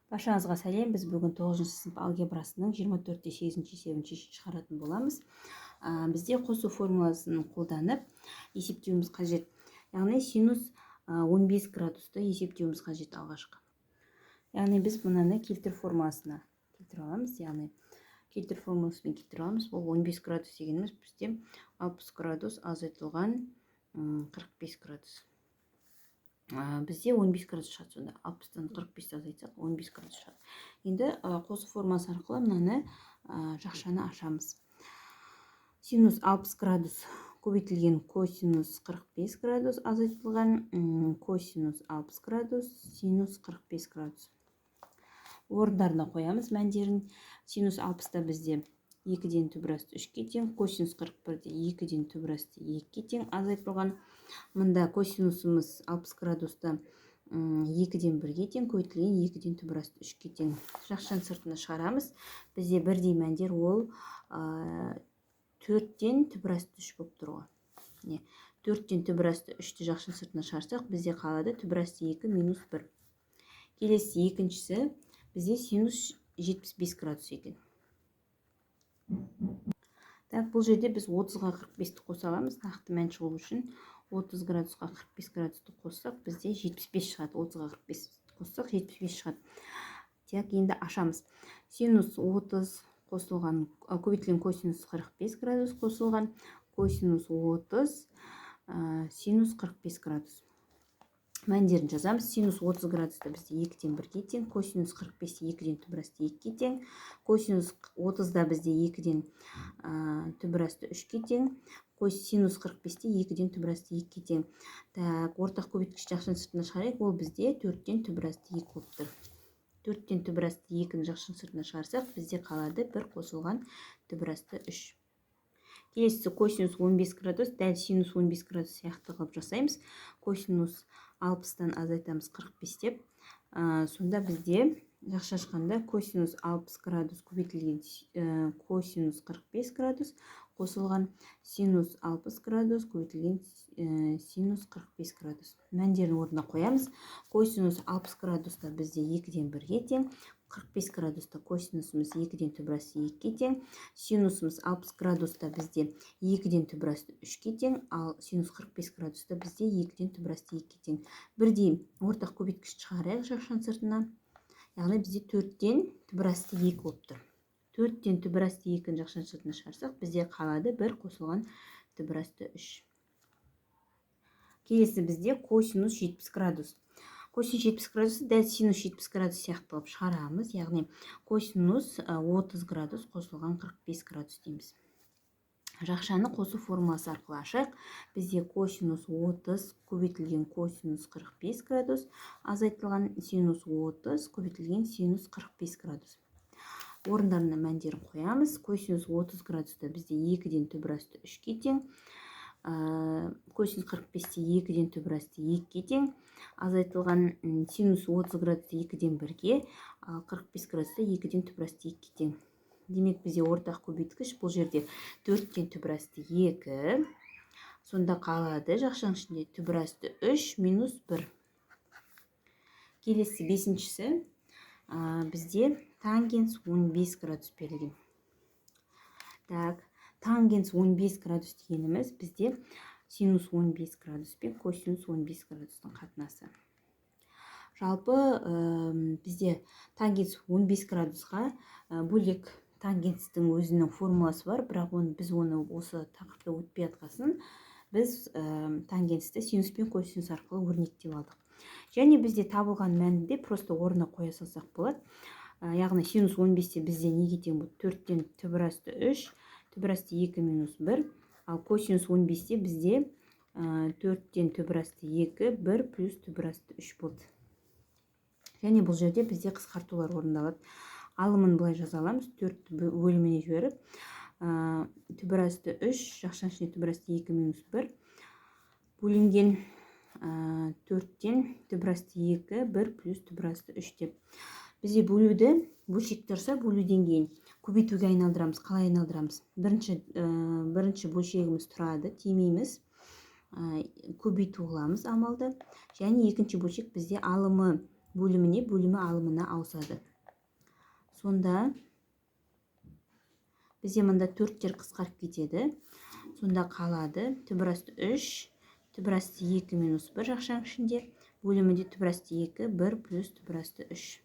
Баршаңызға сәлем! Біз бүгін 9 сынып алгебрасының 24 сегізінші есебін шешіп шығаратын боламыз. Бізде қосу формуласын қолданып есептеуіміз қажет, яғни синус 15 градусты есептеуіміз қажет алғашқы. Яғни біз мынаны келтір формуласына келтіре аламыз, яғни келтір формуласымен келтіре аламыз. Ол 15 градус дегеніміз бізде 60 градус азайтылған 45 градус. Бізде 15 градус шығады. Сонда 60-тан 45-ті азайтсақ, 15 градус шығады. Енді қосу формуласы арқылы мынаны, жақшаны ашамыз. Синус 60 градус көбейтілген косинус 45 градус азайтылған косинус 60 градус синус 45 градус. Орындарына қоямыз мәндерін. Синус 60-та бізде 2-ден түбір асты 3-ке тең, косинус 41-де 2-ден түбір асты 2-ге тең азайтылған. Мында косинусымыз 60 градуста 2-ден 1-ге тең көбейтілген 2-ден түбір асты 3-ке тең. Жақшаның сыртына шығарамыз. Бізде бірдей мәндер, ол 4-тен түбір асты 3 болып тұр ғой. Не, 4-тен түбір асты 3-ті жақшаның сыртына шығарсақ, бізде қалады түбір асты 2 минус 1. Келесі, екіншісі бізде синус 75 градус екен. Так, бұл жерде біз 30-ға 45-ті қоса аламыз. Нақты мән шығу үшін 30 градусқа 45 градусты қоссақ, бізде 75 шығады. 30-ға 45 қоссақ, 75 шығады. Так, енді ашамыз. Синус 30 қосылған, көбейтілген косинус 45 градус қосылған косинус 30 синус 45 градус. Мәндерін жазамыз. Синус 30 градуста бізде 2-ден 1-ге тең, косинус 45-те 2-ден түбір асты 2-ге тең, косинус 30-да бізде 2-ден түбір асты 3-ке тең, синус 45-те 2-ден түбір асты 2-ге тең. Так, ортақ көбейткіш жақшаның сыртына шығарайық. Ол бізде 4-тен түбір асты 2 болып тұр. 4-тен түбір асты 2-ні жақшаның сыртына шығарсақ, бізде қалады 1 қосылған түбір асты 3. Келесісі косинус 15 градус. Дәл синус 15 градус сияқты қылып жасаймыз. Косинус 60-тан азайтамыз 45 деп. Сонда бізде жақша ашқанда косинус 60 градус көбейтілген косинус 45 градус қосылған синус 60 градус көбейтілген синус 45 градус. Мәндерін орнына қоямыз. Косинус 60 градуста бізде 2-ден 1-ге тең, 45 градуста косинусымыз 2-ден түбір асты 2-ге тең, синусымыз 60 градуста бізде 2-ден түбір асты 3-ке тең, ал синус 45 градуста бізде 2-ден түбір асты 2-ге тең. Бірдей ортақ көбейткіш шығарайық жақшаның сыртына, яғни бізде 4-тен түбір асты 2 болып тұр. 4-тен түбір асты 2-ні жақшаның сыртына шығарсақ, бізде қалады 1 қосылған түбір асты 3. Келесі бізде косинус 70 градус. Косинус 70 градусты дәл синус 70 градус сияқты қылып шығарамыз, яғни косинус 30 градус қосылған 45 градус дейміз. Жақшаны қосу формуласы арқылы ашайық. Бізде косинус 30 көбейтілген косинус 45 градус азайтылған синус 30 көбейтілген синус 45 градус. Орындарына мәндерін қоямыз. Косинус 30 градуста бізде 2-ден түбір асты 3-ке тең, косинус 45-те 2-ден түбір асты 2-ге тең азайтылған синус 30 градуста 2-ден 1-ге, ал 45 градуста 2-ден түбір асты 2-ге тең. Демек, бізде ортақ көбейткіш бұл жерде 4-тен түбір асты 2. Сонда қалады жақшаның ішінде түбір асты 3 минус 1. Келесі, бесіншісі бізде тангенс 15 градус берілген. Так, тангенс 15 градус дегеніміз бізде синус 15 градус пен косинус 15 градустың қатынасы. Жалпы бізде тангенс 15 градусқа бөлек тангенстің өзінің формуласы бар, бірақ біз оны осы тақырыпта өтпей жатқасын, біз тангенсті синус пен косинус арқылы өрнектеп алдық. Және бізде табылған мәнді просто орнына қоя салсақ болады. Яғни синус 15-те бізде неге тең болды? 4-тен түбір асты 3 түбір асты 2 минус 1. Ал косинус 15-те бізде 4-тен түбір асты 2 1 плюс түбір асты 3 болды. Және бұл жерде бізде қысқартулар орындалады. Алымын былай жаза аламыз: 4 бөліміне жіберіп, түбір асты 3 жақшаның ішінде түбір асты 2 минус 1 бөлінген 4-тен түбір асты 2 1 плюс түбір асты 3 деп. Бізде бөлуді, бөлшек тұрса, бөлуден кейін көбейтуге айналдырамыз. Қалай айналдырамыз? Бірінші бөлшегіміз тұрады, тимейміз, көбейту қыламыз амалды. Және екінші бөлшек бізде алымы бөліміне, бөлімі алымына ауысады. Сонда бізде мында 4-тер қысқарып кетеді. Сонда қалады түбір асты 3, түбір асты 2 минус 1 жақшаның ішінде, бөлімінде түбір асты 2, 1 плюс түбір асты 3.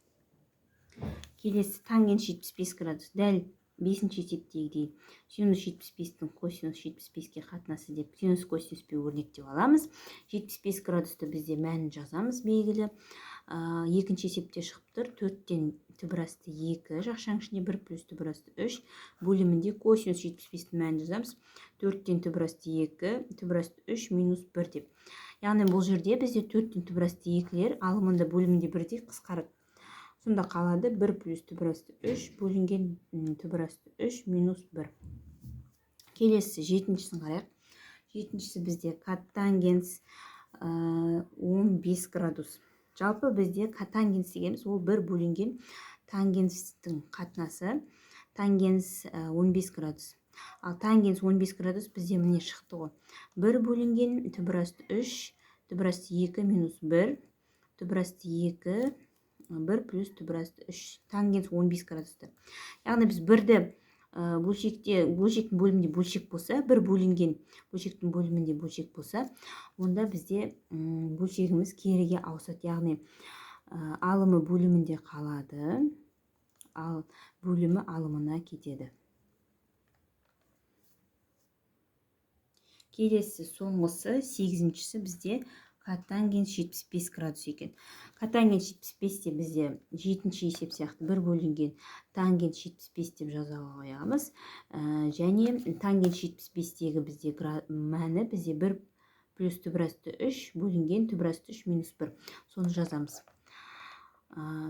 Келесі тангенс 75 градус. Дәл 5-ші есептегідей синус 75-тің косинус 75-ке қатынасы деп синус косинуспен өрнектеп аламыз. 75 градусты бізде мәнін жазамыз белгілі. Екінші есепте шығып тұр 4-тен түбір асты 2 жақшаның ішінде 1 плюс түбір асты 3, бөлімінде косинус 75-тің мәнін жазамыз. 4-тен түбір асты 2, түбір асты 3 минус 1 деп. Яғни бұл жерде бізде 4-тен түбір асты 2-лер алымында бөлімінде бірдей қысқарады. Сонда қалады 1 плюс түбір асты 3 бөлінген түбір асты 3 минус 1. Келесі жетіншісін қарайық. Жетіншісі бізде котангенс 15 градус. Жалпы бізде котангенс дегеніміз ол 1 бөлінген тангенстің қатынасы. Тангенс 15 градус. Ал тангенс 15 градус бізде міне шықты ғой. 1 бөлінген түбір асты 3, түбір асты 2 минус 1, түбір асты 2, 1 плюс түбір асты 3, тангенс 15 градусты. Яғни біз бірді бөлшекте, бөлшектің бөлімінде бөлшек болса, бір бөлінген бөлшектің бөлімінде бөлшек болса, онда бізде бөлшегіміз керіге ауысады. Яғни алымы бөлімінде қалады, ал бөлімі алымына кетеді. Келесі соңғысы, 8-шісі бізде котангенс 75 градус екен. Котангенс 75 те бізде 7-ші есеп сияқты 1 бөлінген тангенс 75 деп жаза қоямыз. Және тангенс 75-тегі бізде мәні бізде 1 плюс түбір асты 3 бөлінген түбір асты 3 минус 1. Соны жазамыз.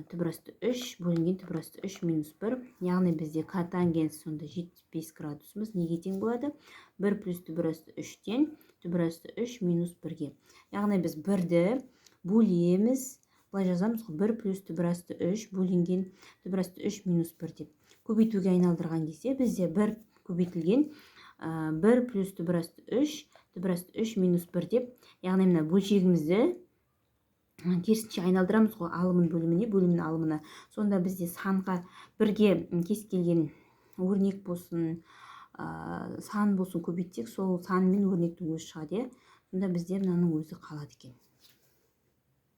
Түбір асты 3 бөлінген түбір асты 3 минус 1. Яғни бізде котангенс сонда 75 градусымыз неге тең болады? 1 плюс түбір асты 3-тен түбір асты 3 минус 1-ге. Яғни біз 1-ді бөлеміз, былай жазамыз ғой, 1 плюс түбір асты 3 бөлінген түбір асты 3 минус 1 деп. Көбейтуге айналдырған кезде бізде 1 көбейтілген 1 плюс түбір асты 3, түбір асты 3 минус 1 деп. Яғни мына бөлшегімізді керісінше айналдырамыз ғой, алымын бөліміне, бөлімін алымына. Сонда бізде санға бірге кез келген өрнек болсын, сан болсын көбейтсек, сол сан мен өрнектің өзі шығады, иә. Сонда бізде мынаның өзі қалады екен.